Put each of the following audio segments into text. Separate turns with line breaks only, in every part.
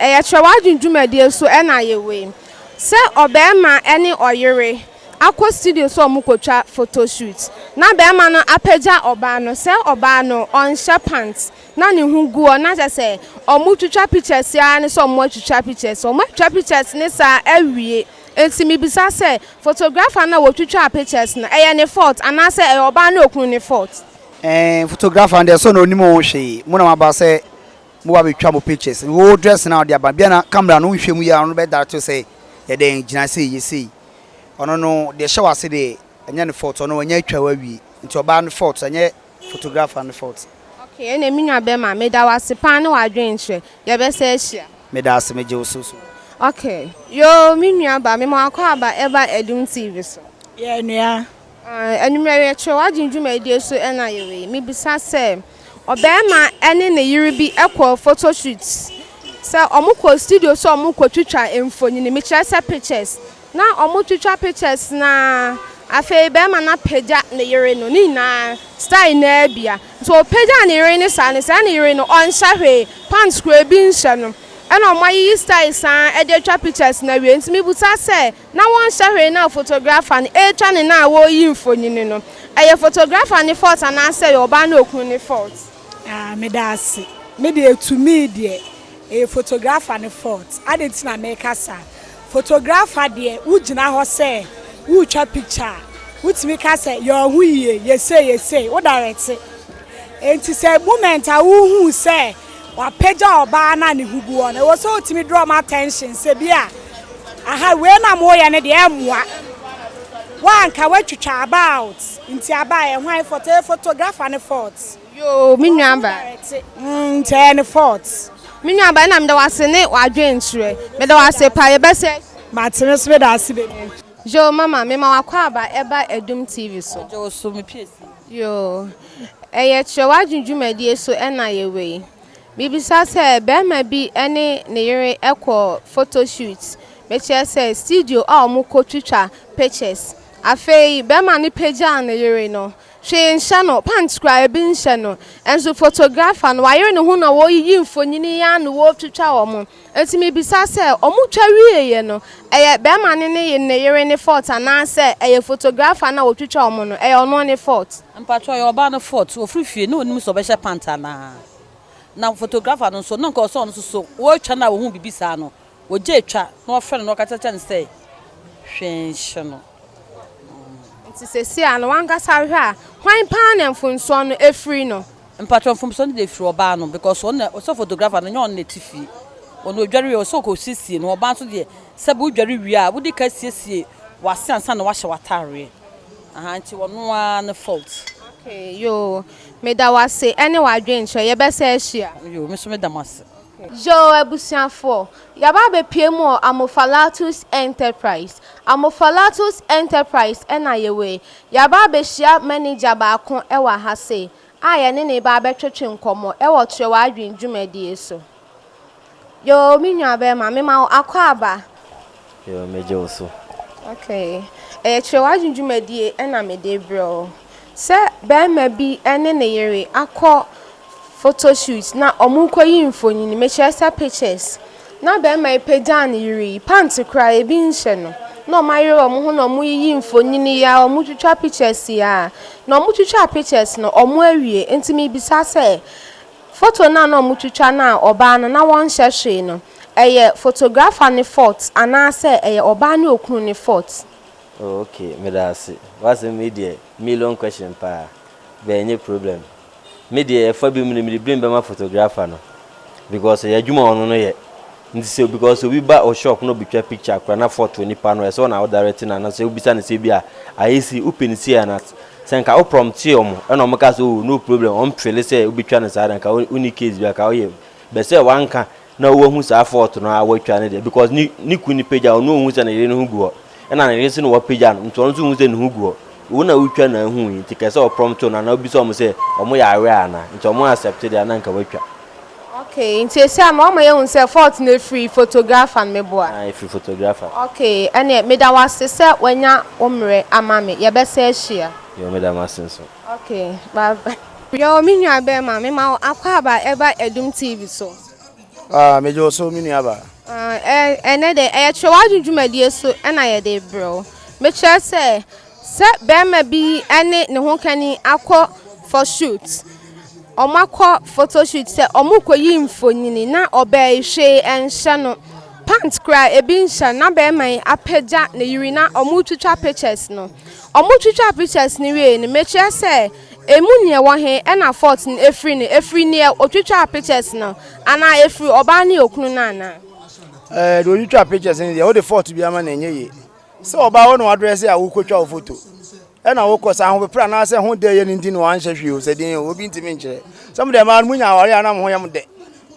Ɛyɛ Kyerɛwadwen dwumadie so ɛna yɛwɔ yi. Sɛ ɔbarima ɛne ɔyere akɔ studio sɛ ɔmo kɔtwa photo shoot na barima no apagya ɔbaa no sɛ ɔbaa no ɔnhyɛ pant na ne ho gu hɔ na kyerɛ sɛ ɔmo twitwa pictures ara ne sɛ ɔmo atwitwa pictures ɔmo atwitwa pictures ne saa awie. Nti mebisa sɛ photographer no a wɔtwitwaa pictures no ɛyɛ ne fault anaasɛ ɛyɛ ɔbaa ne okunu ne fault?
Ɛɛ photographer no deɛ sɛ ɔno ɔnim ho hwee mo na moaba sɛ mo ba bɛtwa mo pictures wo dress na wode aba bia na camera no wonhwɛ mu yie a ɔno bɛ direct wo sɛ yɛ dɛn gyina sei yɛ sei ɔno no deɛ ɛhyɛ w'ase deɛ ɛnyɛ ne fault ɔno wanya atwa wo awie nti ɔbaa no fault ɛnyɛ photographer no fault.
Okay ɛneɛ me nua bɛma meda wo ase paa ne w'adwenkyerɛ yɛbɛsan ahyia.
Meda ase megye wo so so.
Okay yoo me nua ba mema w'akwaaba ɛba Adum TV so.
Yɛ nua.
Anwummerɛ yɛkyerɛ w'adwene dwumadie so ɛna yɛwɔ yi. Mebisa sɛ, ɔbarima ɛne ne yere bi ɛkɔɔ photo shoot sɛ ɔmo kɔɔ studio sɛ ɔmo kɔ twitwa mfonini, mekyerɛ sɛ pictures, na ɔmo twitwa pictures no ara afei barima no apagya ne yere no, ne nyinaa style no ara bia. Nti ɔpagyaa ne yere no saa no, saa ne yere no ɔnhyɛ hwee, pants koraa bi nhyɛ no, ɛna ɔmo ayiyi style saa ɛde atwa pictures no awie. Nti mebisa sɛ, Na wɔnhyɛ hwee na photographer no retwa ne na a wɔreyi mfonini no, ɛyɛ photographer no fault anaasɛ ɛyɛ ɔbaa ne okunu no fault?
Ah meda ase. Me deɛ to me deɛ ɛyɛ photographer no fault. Adɛn nti na meka saa? Photographer deɛ wo gyina hɔ sɛ woretwa picture a, wotumi ka sɛ yɛ wo ho yie, yɛ sei yɛ sei, wo direct. Enti sɛ moment a wohuu sɛ wapagya ɔbaa no a ne ho gu hɔ no, ɛwɔ sɛ wotumi draw wɔn attention sɛ bi a aha wei na moyɛ no deɛ ɛmmoa. Woanka woatwitwa aba out nti aba a ɛyɛ hwan fault? Ɛyɛ photographer no fault.
Yoo me nua baa.
Mm, nti ɛyɛ ne fault.
Me nua baa ɛna meda wo ase ne w'adwenkyerɛ. Meda wo ase paa yɛbɛsɛ ahyia.
Mate me nso meda ase bebree.
Yoo mama mema w'akwaaba ɛba Adum TV so.
Megye wo so me piesie.
Yoo, ɛyɛ kyerɛ w'adwene dwumadie so ɛna yɛwɔ yi. Mebisa sɛ barima bi ne ne yere kɔ photo shoot, mekyerɛ sɛ studio a wɔn kɔ twitwa pictures. Afei barima no pagyaa ne yere no, hwee nhyɛ no, pants koraa ebi nhyɛ no, nso photographer no wayere ne ho na wɔreyiyi mfonini yi ara na wɔretwitwa wɔn. Enti mebisa sɛ, wɔtwa wieeɛ no, ɛyɛ barima no ne ne yere no fault anaasɛ ɛyɛ photographer no a ɔtwitwa wɔn no, ɛyɛ ɔno ne fault?
Mpakyɛw ɛyɛ ɔbaa no fault, ɔfiri fie na ɔnim sɛ ɔbɛhyɛ pant anaa? Na photographer no nso na nka ɔsɛ ɔno nso so ɔretwa no a ɔhuu biribi saa no, ɔgyae twa na ɔfrɛ no na ɔka kyerɛ no sɛ hwee nhyɛ no.
Nti seesei a no w'ankasa hwɛ a, hwan paa na mfomsoɔ no ɛfiri no?
Mpakyɛw mfomsoɔ no deɛ ɛfiri ɔbaa no because ɔno na sɛ photographer no nyɛ ɔno na ɛte fie ɔno ɔdware wie ɔsɛ ɔkɔ siesie ne ho ɔbaa nso deɛ sɛbi wodware wie a wodi ka siesie w'ase ansa na wahyɛ w'ataareɛ ahaa nti ɔno ara ne fault.
Okay yoo meda wo ase ɛne w'adwenkyerɛ yɛbɛsan ahyia.
Yoo me nso meda mo ase.
Yoo abusuafoɔ, yɛaba abɛpue mu wɔ Amofalatus Enterprise. Amofalatus Enterprise na yɛwɔ yi. Yɛaba abɛhyia manager baako wɔ ha sei a yɛne no reba abɛtwetwe nkɔmmɔ wɔ Kyerɛ W'adwene dwumadie so. Yoo me nua bɛɛma, mema wo akwaaba.
Yoo megye wo so.
Okay, ɛyɛ Kyerɛ W'adwene dwumadie na mede rebrɛ wo. Sɛ bɛɛma bi ne ne yere akɔ photo shoot na ɔmo kɔyi mfonini, mekyerɛ sɛ pictures, na bɛɛma yi pagyaa ne yere yi, pant koraa ebi nhyɛ no, na ɔmo ayere ɔmo ho na ɔmo yiyi mfonini yi aa, ɔmo twitwa pictures yi aa, na ɔmo twitwaa pictures no ɔmo awie, nti mebisa sɛ, photo no a na ɔmo twitwa no a ɔbaa no na wɔnhyɛ hwee no, ɛyɛ photographer no fault anaasɛ ɛyɛ ɔbaa ne okunu no fault?
Oh ok meda ase w'asɛm yi deɛ million question paa but ɛnyɛ problem me deɛ ɛfa bi mu no mede blame bɛma photographer no because ɛyɛ adwuma a ɔno no yɛ nti sɛ because obi ba wo shop na ɔbɛtwa picture koraa na fault wɔ nipa no ɛsɛ wo na wo direct no anaasɛ wobisa no sɛ bi a ayɛ sei wopɛ no sei anaa sɛ nka wo promptee ɔmo ɛna ɔmo ka sɛ oh no problem ɔmo fele sɛ wobɛtwa no saa deɛ nka wonni case bi a nka woyɛ but sɛ wanka na wahu saa fault no a watwa no deɛ because ne ne kun no pagya ɔno ɔhu sɛ ne yere no ho gu hɔ ɛna ne yere nso na wapagya no nti ɔno nso hu sɛ ne ho gu hɔ wo na wotwa na ahu yi nti kɛsɛ ɔprɔmto no anaa wobisa ɔmo sɛ ɔmo yɛ aware anaa nti ɔmo accept deɛ ana nka watwa.
Okay nti esi ama wama yɛhu sɛ fault no efiri photographer no meboa.
Ae efiri photographer.
Okay ɛneɛ meda wo ase sɛ wanya wo mmerɛ ama me yɛbɛsan ahyia.
Yoo meda mo ase nso.
Okay bye bye. Yoo me nua bɛɛma me ma wo akwaaba ɛba Adum TV so.
Ah, megye wo so, me nuabaa.
Ah, ɛnɛ de, ɛyɛ kyerɛwado dwumadie so na yɛde rebrɛ wo. Mekyerɛ sɛ, sɛ barima bi ne ne ho kani akɔ for shoot, wɔakɔ photo shoot sɛ wɔrekɔyi mfonini na ɔbaa yi hwee nhyɛ no, pant koraa ebi nhyɛ no, na barima yi apagya ne yere na wɔretwitwa pictures no. Wɔtwitwaa pictures no wiei no, mekyerɛ sɛ emu nea ɛwɔ he na fault no efiri no? Efiri nea otwitwaa pictures no anaa efiri ɔbaa ne okunu no anaa?
Ɛɛ, deɛ otwitwaa pictures no deɛ, wode fault biara ma no ɛnyɛ yie. Sɛ ɔbaa hɔ na wadrɛse a wokotwa wo photo ɛna wokɔ sɛ ahopepere anaasɛ ho dɛ yɛ no nti na wanhyɛ hwee o, sɛ deɛ o, obi ntumi nkyerɛ. Sɛ mo deɛ mmaa no monya aware a na mo ho yɛ mo dɛ.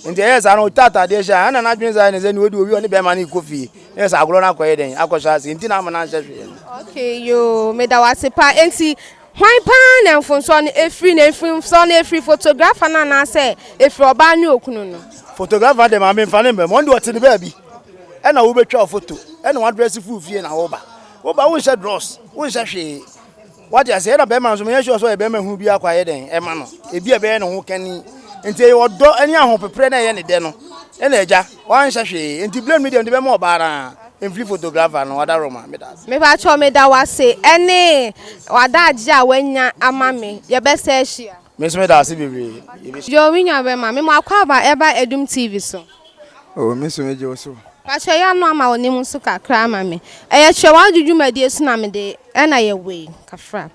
Nti ɛyɛɛ saa no ɔtwa ataadeɛ hyɛ a ɛna n'adwene saa ne sɛ ne ɔdi owi ɔne bɛrima no rekɔ fie na ɛsɛ agorɔ no akɔyɛ dɛn akɔhyɛ ase nti na ama no anhyɛ hwee no.
Okay yoo meda wo ase paa enti hwan paa na mfomsoɔ no ɛfiri no mfomsoɔ no ɛfiri photographer no anaasɛ ɛfiri ɔbaa ne okunu no?
Photographer deɛ maame mfa ne mma mu ɔno deɛ ɔte ne baabi ɛna wobɛtwa wo photo ɛna wadrɛse fuu fie na woba woba wonhyɛ drɔs wonhyɛ hwee Wate aseɛ? Ɛna bɛrima nso, menyɛ sure sɛ ɔyɛ bɛrima hunu bi akɔ ayɛ dɛn ɛma no. Ebi a ɛbɛyɛ ne ho kani. Nti ɛyɛ ɔdɔ ne ahopeprɛ na ɛyɛ ne dɛ no. Ɛna agya, wanhyɛ hwee. Nti blame no deɛ mede bɛma ɔbaa no ara. Mfiri photographer no, Adaroma. Meda ase.
Mepakyɛw meda wo ase ɛne w'adagye a w'anya ama me. Yɛbɛsa ahyia.
Me nso meda ase bebree. Yɛbɛhyia.
Yoo me nua bɛma, me mo akwaaba ɛba Adum TV so.
Oh me nso megye wo so.
Pakyɛ yɛ ano ama wo ne mu so kakra ama me. Ɛyɛ kyerɛ w'adwo dwumadie so na mede ɛna yɛ wei kafra.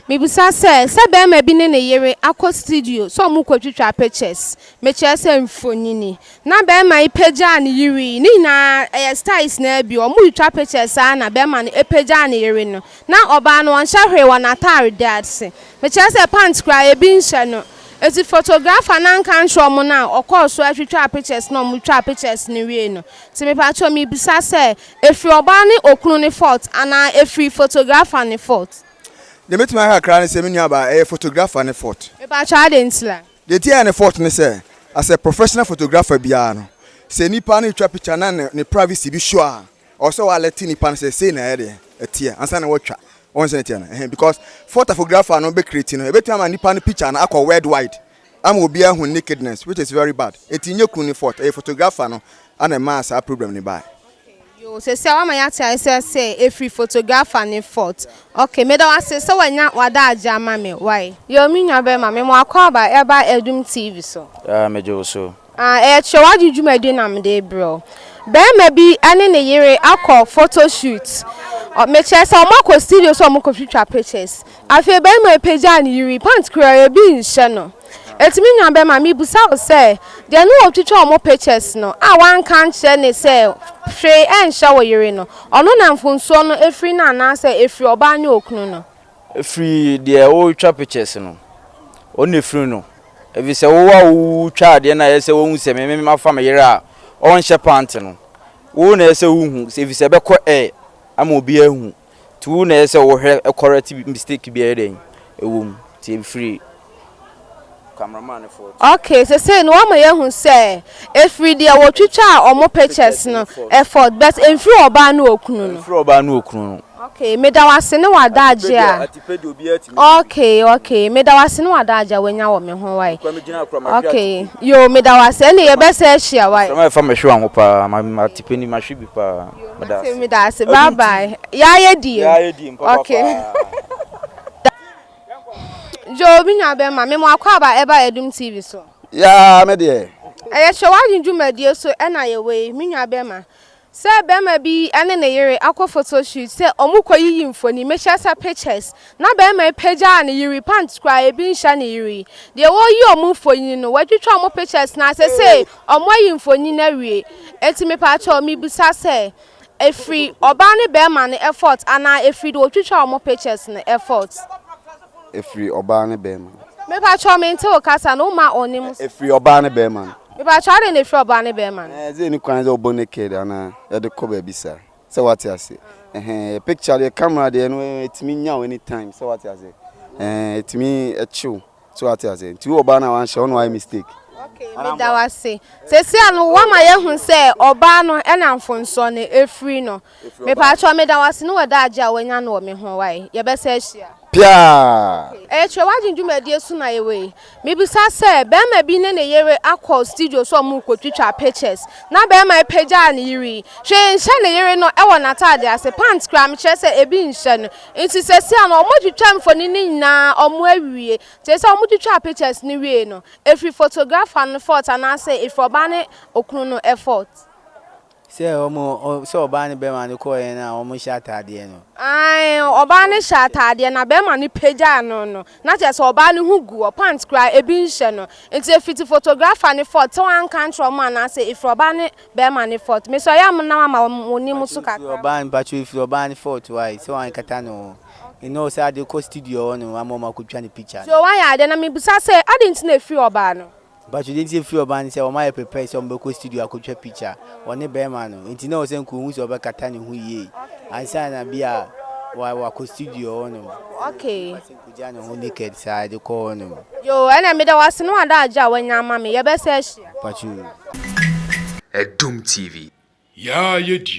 Mebisa sɛ, sɛ bɛɛma bi ne ne yere akɔ studio sɛ ɔmo kɔ twitwa pictures, mekyerɛ sɛ mfonini, na bɛɛma yi pagyaa ne yere yi, ne nyinaa ɛyɛ styles naa bi, ɔmo retwa pictures saa na bɛɛma no pagyaa ne yere no, na ɔbaa no ɔnhyɛ hwee wɔ n'ataare de ase, mekyerɛ sɛ pant koraa ebi nhyɛ no. Enti photographer no anka ankyerɛ ɔmo no a ɔkɔɔ so twitwaa pictures no a ɔmo twaa pictures no wiei no. Nti mepakyɛw mebisa sɛ, efiri ɔbaa ne okunu no fault anaa efiri photographer no fault?
Deɛ mɛtumi aka kakra ne sɛ me nuabaa ɛyɛ photographer no fault.
Mepakyɛw adɛn ntira?
Deɛ nti a ɛyɛ ne fault ne sɛ as a professional photographer biara no sɛ nipa no retwa picture na ne privacy bi show a Ɔwɔ sɛ wɔ alert nipa no sɛ sei na ɛyɛ deɛ ɛteɛ ansa na watwa. Wɔn sɛ ɛteɛ no ɛhɛn because photographer no bɛ create no ebetumi ama nipa no picture no akɔ world wide ama obiara ahu nakedness which is very bad. Eti nyɛ kunu no fault ɛyɛ photographer no ana ɛmaa saa problem no bae.
Yoo sɛsɛ wama yɛate aseɛ sɛ ɛfiri photographer no fault ok meda wo ase sɛ wanya w'adaagye ama me wai. Yoo me nua bɛma me mo akwaaba ɛba Adum TV so.
Yaa megye wo so.
Ah, ɛyɛ kyerɛwade dwumadi na mede rebrɛ wo. Barima bi ne ne yere akɔ photo shoot. Mekyerɛ sɛ wɔakɔ studio sɛ wɔrekɔtwitwa pictures. Afei barima yi pagyaa ne yere yi, pant koraa ebi nhyɛ no. Enti me nua barima, mebisa wo sɛ, deɛ ne ɔretwitwa wɔn pictures no a wanka ankyerɛ ne sɛ hwee nhyɛ wo yere no, ɔno na mfomsoɔ no firi no anaasɛ ɛfiri ɔbaa ne okunu no?
Ɛfiri deɛ woretwa pictures no, ɔno na ɛfiri no. Ɛfiri sɛ wo a wotwa adeɛ no a ɛyɛ sɛ wohu sɛ me mafa me yere a ɔnhyɛ pant no, wo na ɛyɛ sɛ wohu, ɛfiri sɛ ɛbɛkɔ air ama obiara ahu. Nti wo na ɛyɛ sɛ wohwɛ correct mistake biara dɛn ɛwɔ mu. Nti ɛfiri cameraman no fault.
Okay sesei no wama yɛahu sɛ ɛfiri deɛ wɔtwitwaa ɔmo pictures no fault but ɛmfiri ɔbaa ne okunu no.
Ɛmfiri ɔbaa ne okunu no.
Okay meda wo ase ne w'adagye a okay okay meda wo ase ne w'adagye a w'anya wɔ me ho wai okay yoo meda wo ase ɛne yɛbɛsɛ ahyia wai.
Asɛm a ɛfa mɛhwe wa ho paa ma atipe ni mahwe bi paa meda ase.
Meda ase bye bye yaayɛ die okay. Joe me nua bɛma me mo akɔ aba ɛba Adum TV so.
Yaa me deɛ.
Ɛyɛ hyɛ w'adwene dwumadie so ɛna yɛwɔ yi me nua bɛma. Sɛ bɛrima bi ne ne yere akɔ photo shoot sɛ ɔmo kɔ yiyi mfoni, mekyerɛ sɛ pictures, na bɛrima yi pagyaa ne yere pant koraa ebi nhyɛ ne yere yi, deɛ wɔreyi ɔmo mfonini no watwitwa ɔmo pictures na sesei ɔmo ayi mfonini no awie. Enti mepakyɛw mebisa sɛ efiri ɔbaa ne bɛrima no effort anaa efiri deɛ otwitwa ɔmo pictures no effort?
Efiri ɔbaa ne bɛrima no.
Mepakyɛw mente wo kasa no, woma ɔne mu.
Efiri ɔbaa ne bɛrima no.
Mepakyɛw adɛn na efiri ɔbaa ne bɛrima no?
Ɛɛ dze eni kwan dɛ ɔbɔ naked anaa yɛde kɔ baabi saa sɛ wate ase ɛhɛn picture deɛ camera deɛ no etumi nya wo anytime sɛ wate ase ɛɛn etumi kye wo sɛ wate ase nti wo ɔbaa no a wanhyɛ wo na wayɛ mistake.
Okay meda wo ase. Seesei no woama yɛahu sɛ ɔbaa no na mfomsoɔ no efiri no. Mepakyɛw meda wo ase ne w'adagye a wanya no wɔ me ho wai. Yɛbɛsan ahyia.
Piaa!
Ɛyɛ Kyerɛwadwen dwumadie so na yɛwɔ yi. Mebisa sɛ, barima bi ne ne yere akɔ studio sɛ wɔn rekɔtwitwa pictures, na barima yi pagyaa ne yere yi, hwee nhyɛ ne yere no wɔ n'ataade ase, pant koraa mekyerɛ sɛ ebi nhyɛ no. Nti seesei no wɔatwitwa mfonin no nyinaa wɔn awie. Kyerɛ sɛ wɔtwitwaa pictures no wiei no, ɛfiri photographer no fault anaasɛ ɛfiri ɔbaa ne okunu no fault?
Sɛ wɔn, sɛ ɔbaa ne bɛrima no kɔeɛ no a wɔhyɛ ataadeɛ no.
Ae, ɔbaa no hyɛ ataadeɛ na bɛrima no pagyaa no no, na kyerɛ sɛ ɔbaa no ho gu hɔ, pant koraa ebi nhyɛ no. Nti ɛfiti photographer no fault sɛ wanka ankyerɛ wɔn anaasɛ ɛfiri ɔbaa ne bɛrima no fault? Mesrɛ yɛ a monam ama mo nim so
Mpakyɛw
kakra.
ɛfiri ɔbaa no, mpakyɛw ɛfiri ɔbaa no fault why sɛ wankata ne ho. Eno sɛ ade kɔ studio hɔ nom ama wɔn akɔtwa ne picture
So
no.
wayɛ adeɛ na mebisa sɛ adɛn nti na ɛfiri ɔbaa no?
Mpakyɛw deɛ nti ɛfiri ɔbaa no sɛ wɔn ayɛ prepare sɛ wɔn bɛkɔ studio akɔtwa picture ɔne bɛɛma no nti na ɛwɔ sɛ nka ɔhu sɛ ɔbɛkata ne ho yie ansa na bi a wa wakɔ studio hɔ nom.
Okay.
Sɛ nkɔgya ne ho naked saa de kɔ hɔ nom.
Yoo ɛnɛ meda wo ase ne w'adagye a wanya ama me yɛbɛsa ahyia.
Mpakyɛw.
Adum TV.
Yaa yɛ die.